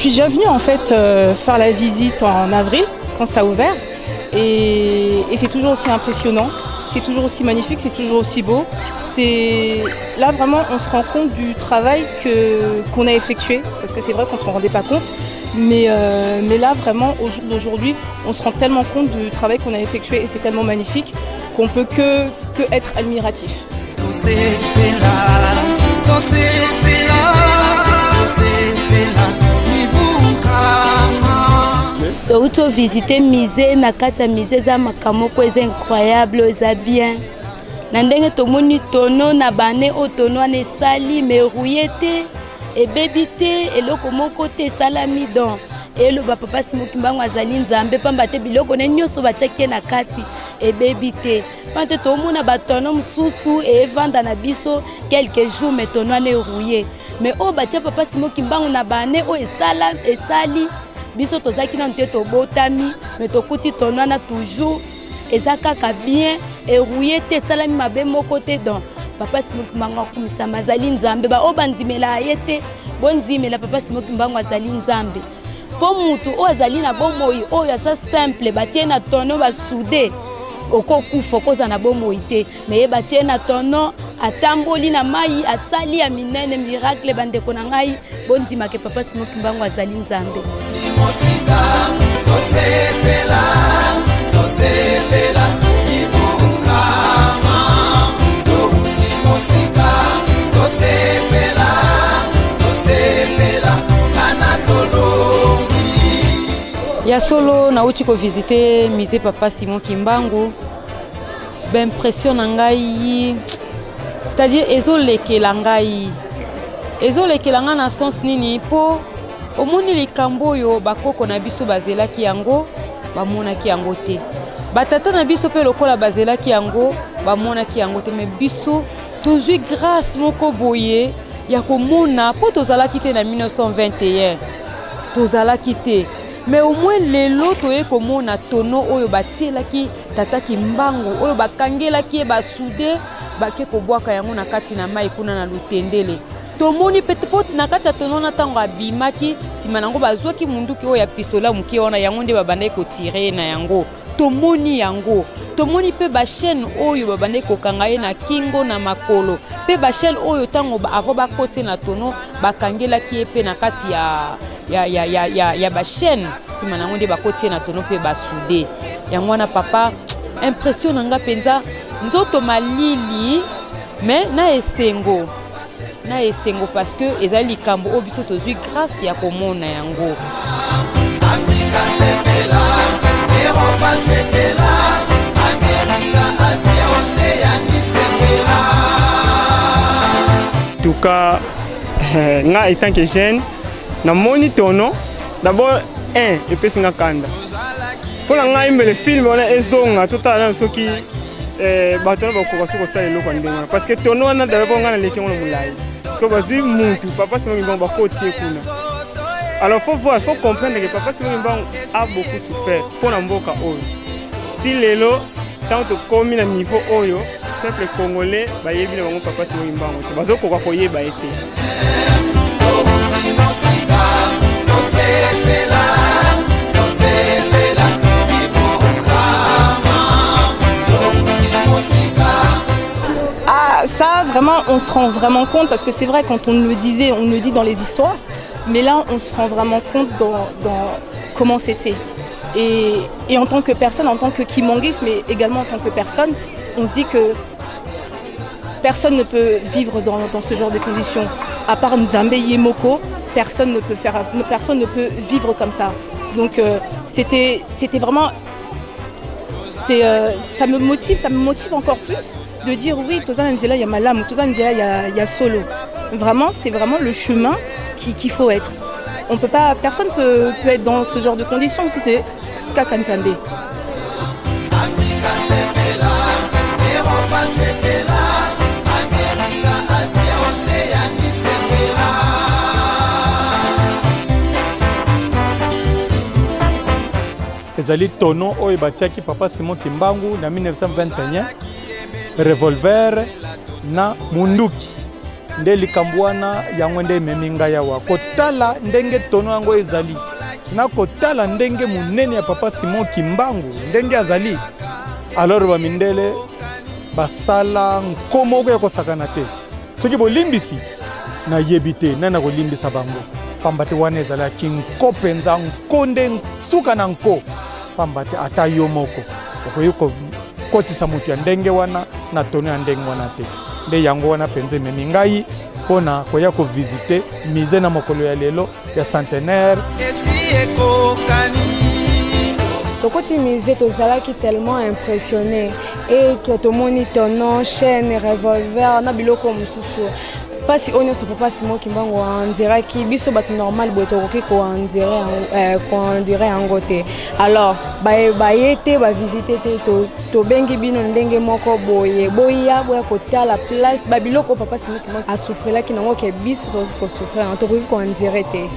suis déjà venue en fait faire la visite en avril quand ça a ouvert et, et c'est toujours aussi impressionnant, c'est toujours aussi magnifique, c'est toujours aussi beau. C'est là vraiment on se rend compte du travail que qu'on a effectué parce que c'est vrai qu'on ne se rendait pas compte, mais, mais là vraiment au jour d'aujourd'hui on se rend tellement compte du travail qu'on a effectué et c'est tellement magnifique qu'on peut que, que être admiratif. Touti ovisite musée. Na kati ya musée eza makambo moko eza incroyable, eza bien na ndenge tomoni tonneau na bane oyo tonneau wana esali merouye te, ebebi te, eloko moko te esalami. Don eloba Papa Simon Kimbangu azali Nzambe, pamba te biloko ne nyonso batiaki ye na kati ebebi te. Pamba te tomona batonneau mosusu evanda na biso quelques jours, mais tonneau wana erouye. Mais oyo batia Papa Simon Kimbangu na bane oyo esala esali biso tozalaki nanu te, tobotami, mais tokuti tonneau wana toujours eza kaka bien, erouye te, esalami mabe moko te. Donc Papa Simon Kimbangu akumisama, azali Nzambe. Baoyo bandimela ye te, bondimela Papa Simon Kimbangu azali Nzambe, mpo mutu oyo azali na bomoi oyo aza simple, batie na tonneau basude, okokufa, okozala na bomoi te. Mais ye batie na tonneau, atamboli na mai, asali ya minene, miracle. Bandeko na ngai, bondimake Papa Simon Kimbangu azali Nzambe. Tosepela, tosepela ibungama, touti mosika, tosepela, tosepela kana tolongi. Ya solo, nauti kovisite musée Papa Simon Kimbangu. Baimpression na ngai, c'est-à-dire ezolekela ngai, ezolekela ngai na sens nini? Mpo omoni likambo oyo bakoko na biso bazelaki yango, bamonaki yango te. Batata na biso mpe lokola bazelaki yango, bamonaki yango te. Mais biso tozwi grâce moko boye ya komona, mpo tozalaki te na 1921, tozalaki te. Mais au moins lelo toye komona tonneau oyo batielaki tata Kimbangu, oyo bakangelaki ye, basude, bake kobwaka yango na kati na mai kuna na Lutendele. Tomoni mpe mpo na kati ya tonneau wana, ntango abimaki, nsima na yango bazwaki munduki oyo ya pistolet moke wana, yango nde babandaki kotire ye na yango. Tomoni yango, tomoni mpe bachaîne oyo babandaki kokanga ye na kingo, na makolo, mpe bachaîne oyo ntango avant bakoti na tonneau bakangelaki ye mpe na kati ya bachaîne. Nsima na yango nde bakoti ye na tonneau mpe basude yango wana. Papa, impression na nga mpenza, nzoto malili, mais na esengo, na esengo, parce que ezali likambo oyo biso tozwi grâce ya komona yango. Afrika sepela, Eropa sepela, Amerika, Asia, Oseani sepela. En tout cas, nga étant que jeune, namoni tonneau d'abord un epesi nga kanda. Mpo na ngai, mbele film wana ezonga, totala nano soki bato wana bakoka soki kosala eloko ya ndenge wana, parce que tonneau wana d'abord ngai naleki yango na molai, parce que bazwi mutu Papa Simon Kimbangu, bakoti ye kuna. Alors faut voir, faut comprendre que Papa Simon Kimbangu a beaucoup souffert mpo na mboka oyo. Ti lelo, ntango tokómi na niveau oyo, peuple congolais bayebi na bango Papa Simon Kimbangu te, bazokoka koyeba ye te. Mosika, tosepela, tosepela ibukama, touti mosika. Ah, ça, vraiment, on se rend vraiment compte, parce que c'est vrai, quand on nous le disait, on nous le dit dans les histoires, mais là, on se rend vraiment compte dans comment c'était. Et en tant que personne, en tant que kimbanguiste, mais également en tant que personne, on se dit que personne ne peut vivre dans ce genre de conditions. À part Nzambe ye moko, personne ne peut vivre comme ça. Donc c'était vraiment, ça me motive encore plus de dire oui, toza nzela ya malamu, toza nzela ya solo. Vraiment, c'est vraiment le chemin qu'il faut être. On peut pas, personne peut être dans ce genre de conditions si c'est kaka Nzambe. Afrika sepela, Eropa sepela, Amerika, Asia, Oseani sepela. Ezali tonneau oyo batiaki Papa Simon Kimbangu na 1921, revolver na munduki. Nde likambo wana yango nde ememi ngai awa kotala ndenge tono yango ezali na kotala ndenge monene ya papa Simon Kimbangu ndenge azali. Alors bamindele basala nko moko ya kosakana te. Soki bolimbisi nayebi te nani akolimbisa bango, pamba te wana ezalaki nko mpenza, nko nde suka na nko, pamba te ata yo moko okoki kokotisa moto ya ndenge wana na tono ya ndenge wana te. Nde yango wana mpenza ememi ngai mpo na koya kovisite musée na mokolo ya lelo ya centenaire. Esi ekokani. Tokoti musée, tozalaki tellement impressionné et tomoni tonneau, chaîne, revolver na biloko mosusu. Mpasi oyo nyonso papa Simon Kimbangu andiraki, biso bato normal boye tokoki koendure yango te. Alors baye te, bavisite te, tobengi bino ndenge moko boye, boya, boya kotala place babiloko papa Simon Kimbangu asouffrilaki nango, ke biso tokoki kosouffrir yango, tokoki koendure te.